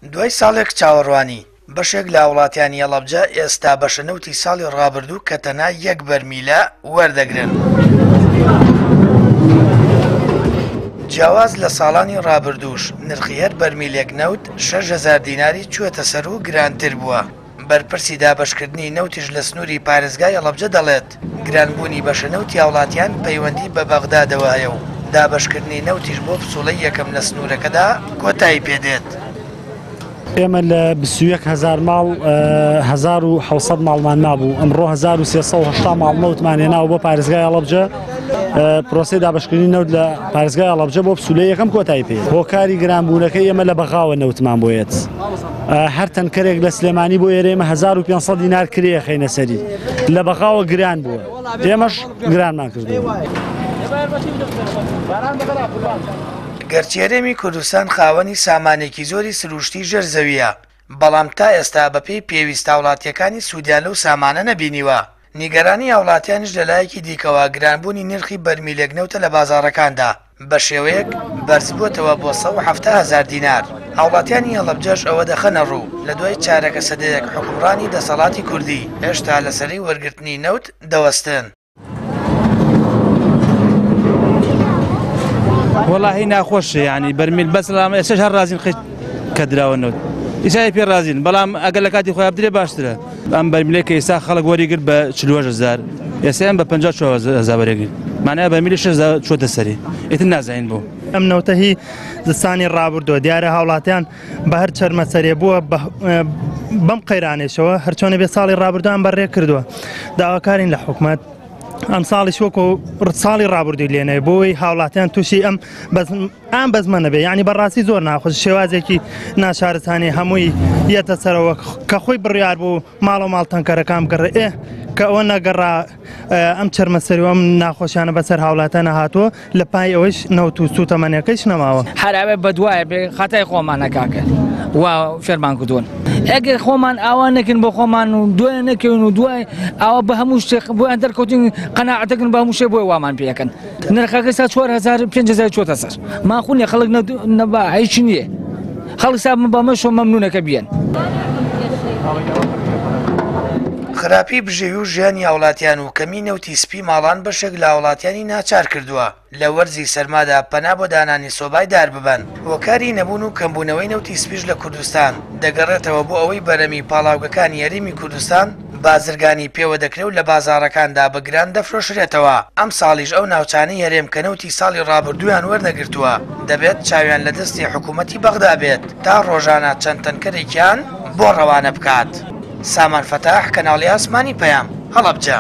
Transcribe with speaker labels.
Speaker 1: دوای ساڵێک چاوەڕوانی، بەشێک لە هاوڵاتیانی هەڵەبجە ئێستا بەشە نەوتی ساڵی ڕابردوو کە تەنها یەک بەرمیلە وەردەگرن. جیاواز لە ساڵانی ڕابردووش نرخی هەر بەرمیلێک نەوت 6000 دیناری چووەتە سەر و گرانتر بووە. بەرپرسی دابەشکردنی نەوتیش لە سنووری پارێزگای هەڵەبجە دەڵێت، گرانبوونی بەشە نەوتی هاوڵاتیان پەیوەندی بە بەغدادەوە هەیە و دابەشکردنی نەوتیش بۆ پسوڵەی یەکەم لە سنوورەکەدا کۆتایی پێدێت.
Speaker 2: ئێمە لە 21 هەزار ماڵ 1700 ماڵمان مابوو، ئەمڕۆ 1380 ماڵ نەوتمان هێناوە بۆ پارێزگای هەڵەبجە. پرۆسەی دابەشکردنی نەوت لە پارێزگای هەڵەبجە بۆ پسوولەی یەکەم کۆتایی پێ. هۆکاری گرانبوونەکەی ئێمە لە بەغاوە نەوتمان بۆیەت. هەر تەنکەرێک لە سلێمانی بۆ ئێرە ئێمە 1500 دینار کرێ ئەخەینە سەری، لە بەغاوە گران بووە، ئێمەش گرانمان کردووە.
Speaker 1: گەرچی هەرێمی کوردستان خاوەنی سامانێکی زۆری سروشتی ژێر زەوییە، بەڵام تا ئێستا بەپێی پێویست هاوڵاتییەکانی سوودیان لەو سامانە نەبینیوە. نیگەرانی هاوڵاتیانیش لەلایەکی دیکەوە گرانبوونی نرخی بەرمیلێک نەوتە لە بازاڕەکاندا بەشێوەیەک بەرزبووەتەوە بۆ 170 هەزار دینار. هاوڵاتیانی هەڵەبجەش ئەوە دەخەنەڕوو، لەدوای چارەکە سەدەیەک حوکمڕانی دەسەڵاتی کوردی، هێشتا لەسەرەی وەرگرتنی نەوت دەوەستن.
Speaker 3: وەڵاهی ناخۆشە یانی بەرمیل بەس بەڵام ئێستاش هەر ڕازین خێ کە دراوە نەوت ئیسا پێ ڕازین بەڵام ئەگەر لە کاتی خۆیان بدرێ باشترە ئەم بەرمیلەی کە ئێستا خەڵک وەریگرت بە 48 هەزار ئێستا ئەم بە 54 هەزار وەرەگرت معنای بەرمیلی 6 هەزار چۆتە سەری ئیتر نازانین بۆ.
Speaker 4: ئەم نەوتە هی زستانی ڕابردووە دیارە هاوڵاتیان بە هەر چەرمەسەرێ بووە بەم قەیرانێشەوە هەرچۆنە بێ ساڵی ڕابردووان بەڕێ کردووە داواکارین لە حکومەت ئەم ساڵیش وەکو ساڵی ڕابردووی لێنێ بۆی هاوڵاتیان تووشی ئەم ئەم بەزمە نەبێ یعنی بەڕاستی زۆر ناخۆش شێوازێکی ناشارستانی هەمووی یەتە سەرەوە کە خۆی بڕیار بوو ماڵ و ماڵ تەنکەرەکان بگەڕێ ئێ کە ئەوە نەگەڕا ئەم چەرمەسەری و ئەم ناخۆشیانە بەسەر هاوڵاتیانە هاتووە لە پای ئەوەیش نەوت و سوتەمەنیەکەیش نەماوە.
Speaker 5: هەر ئەوێ بەدوایە بێ خەتای خۆمانە کاکە وا فێرمان کردوون ئەگەر خۆمان ئاوا نەکەین بۆ خۆمان و دوای نەکەوین و دوای ئاوا بە هەموو شتێک بۆیان دەرکەوتین قەناعەتەکەن بە هەموو شتێک بۆیە وامان پێ ئەکەن نرخەکە سا 4000 5000 چۆتە سەر ماخون نیە خەڵک نەبا هیچ نییە خەڵک سا بەمەشەوە مەمنونەکە بیەن.
Speaker 1: خراپی بژێوی و ژیانی هاوڵاتیان و کەمی نەوتی سپی ماڵان بەشێک لە هاوڵاتیانی ناچار کردووە لە وەرزی سەرمادا پەنا بۆ دانانی سۆبای دار ببەن. هۆکاری نەبوون و کەمبوونەوەی نەوتی سپیش لە کوردستان دەگەڕێتەوە بۆ ئەوەی بەرەمی پاڵاوگەکانی هەرێمی کوردستان بازرگانی پێوە دەکرێ و لە بازاڕەکاندا بە گران دەفرۆشرێتەوە، ئەمساڵیش ئەو ناوچانەی هەرێم کە نەوتی ساڵی ڕابردوویان وەرنەگرتووە دەبێت چاویان لە دەستی حکوومەتی بەغدا بێت تا ڕۆژانە چەند تەنکەرێکیان بۆ ڕەوانە بکات. سامان فەتاح، کەناڵی ئاسمانی پەیام، هەڵەبجە.